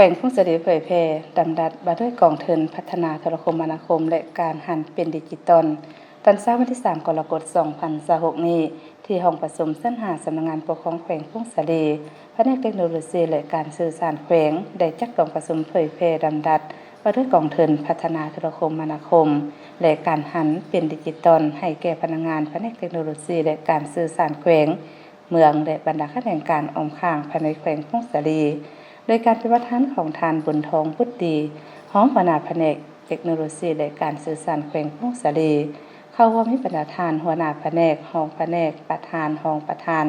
ວງຜົ້ງສາລີເຜີຍແຜ່ດຳລັດວ່າດ້ວຍກອງທຶນພັດທະນາໂທລະຄົມມະນາຄົມ ແລະ ການຫັນເປັນດິຈິຕອນ ຕອນເຊົ້າວັນທີສາມ ກໍລະກົດ ສອງພັນຊາວຫົກນີ້ ທີ່ຫ້ອງປະຊຸມຊັ້ນຫ້າ ສຳນັກງານປົກຄອງແຂວງຜົ້ງສາລີ, ພະແນກເຕັກໂນໂລຊີ ແລະ ການສື່ສານແຂວງ ໄດ້ຈັດກອງປະຊຸມເຜີຍແຜ່ດຳລັດວ່າດ້ວຍກອງທຶນພັດທະນາໂທລະຄົມມະນາຄົມ ແລະ ການຫັນເປັນດິຈິຕອນ ໃຫ້ແກ່ພະນັກງານພະແນກເຕັກໂນໂລຊີ ແລະ ການສື່ສານແຂວງ ເມືອງ ແລະ ບັນດາຂະແໜງການອ້ອມຂ້າງພາຍໃນແຂວງຜົ້ງສາລີ ໂດຍການເປັນປະທານຂອງທ່ານ ບຸນທອງ ບຸດດີ ຮອງຫົວໜ້າພະແນກເຕັກໂນໂລຊີ ແລະ ການສື່ສານແຂວງຜົ້ງສາລີ. ເຂົ້າຮ່ວມມີບັນດາທ່ານຫົວໜ້າພະແນກ, ຮອງພະແນກ, ປະທານ, ຮອງປະທານ,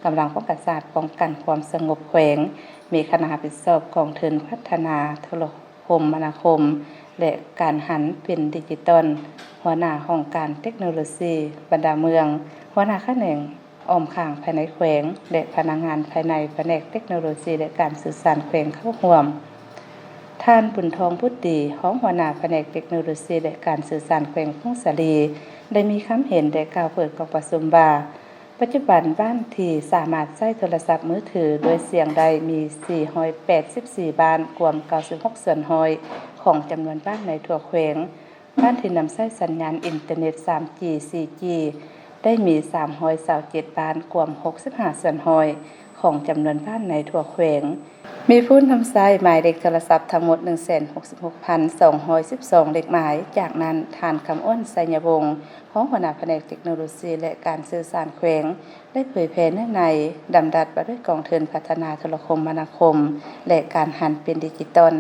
ກຳລັງປ້ອງກັນຊາດ, ປ້ອງກັນຄວາມສະຫງົບແຂວງ, ມີຄະນະຮັບຜິດຊອບກອງທຶນພັດທະນາໂທລະ ຄົມມະນາຄົມ ແລະ ການຫັນເປັນດິຈິຕອນ, ຫົວໜ້າຫ້ອງການເຕັກໂນໂລຊີບັນດາເມືອງ, ຫົວໜ້າຂະແໜງອ້ອມຂ້າງພາຍໃນແຂວງ ແລະ ພະນັກງານພາຍໃນພະແນກເຕັກໂນໂລຊີ ແລະ ການສື່ສານແຂວງເຂົ້າຮ່ວມ. ທ່ານ ບຸນທອງ ບຸດດີ ຮອງຫົວໜ້າພະແນກເຕັກໂນໂລຊີ ແລະ ການສື່ສານແຂວງຜົ້ງສາລີ ໄດ້ມີຄຳເຫັນ ແລະ ກ່າວເປີດກອງປະຊຸມວ່າ ປັດຈຸບັນບ້ານທີ່ສາມາດໃຊ້ໂທລະສັບມືຖືດ້ວຍສຽງໄດ້ມີສີ່ຮ້ອຍແປດສິບສີ່ບ້ານ, ກວມເກົ້າສິບຫົກສ່ວນຮ້ອຍຂອງຈຳນວນບ້ານໃນທົ່ວແຂວງ. ບ້ານທີ່ນຳໃຊ້ສັນຍານອິນເຕີເນັດສາມຈີ ສີ່ຈີ ໄດ້ມີສາມຮ້ອຍຊາວເຈັດບ້ານ, ກວມຫົກສິບຫ້າສ່ວນຮ້ອຍຂອງຈຳນວນບ້ານໃນທົ່ວແຂວງ. ມີຜູ້ນຳໃຊ້ໝາຍເລກໂທລະສັບທັງໝົດໜຶ່ງແສນຫົກສິບຫົກພັນສອງຮ້ອຍສິບສອງເລກໝາຍ. ຈາກນັ້ນ, ທ່ານ ຄຳອ້ນ ໄຊຍະວົງ ຮອງຫົວໜ້າພະແນກເຕັກໂນໂລຊີ ແລະ ການສື່ສານແຂວງ ໄດ້ເຜີຍແຜ່ເນື້ອໃນດຳລັດວ່າດ້ວຍກອງທຶນພັດທະນາໂທລະຄົມມະນາຄົມ ແລະ ການຫັນເປັນດິຈິຕອນ.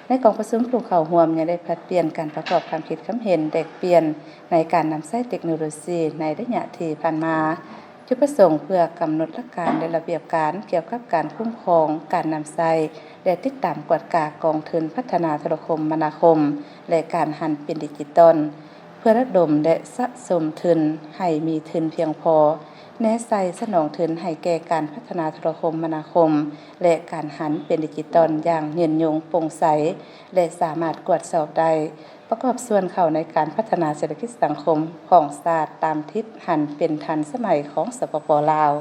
ໃນກອງປະຊຸມ, ຜູ້ເຂົ້າຮ່ວມຍັງໄດ້ຜັດປ່ຽນການປະກອບຄວາມຄິດຄຳເຫັນ, ແລກປ່ຽນໃນການນຳໃຊ້ເຕັກໂນໂລຊີໃນໄລຍະທີ່ຜ່ານມາ. ຈຸດປະສົງເພື່ອກຳນົດຫຼັກການ ແລະ ລະບຽບການກ່ຽວກັບການຄຸ້ມຄອງ, ການນຳໃຊ້ ແລະ ຕິດຕາມກວດກາກອງທຶນພັດທະນາໂທລະຄົມມະນາຄົມ ແລະ ການຫັນເປັນດິຈິຕອນ ເພື່ອລະດົມ ແລະ ສະສົມທຶນໃຫ້ມີທຶນພຽງພໍ ແນໃສ່ສະໜອງທຶນໃຫ້ແກ່ການພັດທະນາໂທລະຄົມມະນາຄົມ ແລະ ການຫັນເປັນດິຈິຕອນຢ່າງຍືນຍົງ, ໂປ່ງໃສ ແລະ ສາມາດກວດສອບໄດ້. ປະກອບສ່ວນເຂົ້າໃນການພັດທະນາເສດຖະກິດສັງຄົມຂອງຊາດຕາມທິດຫັນເປັນທັນສະໄໝຂອງ ສປປ ລາວ.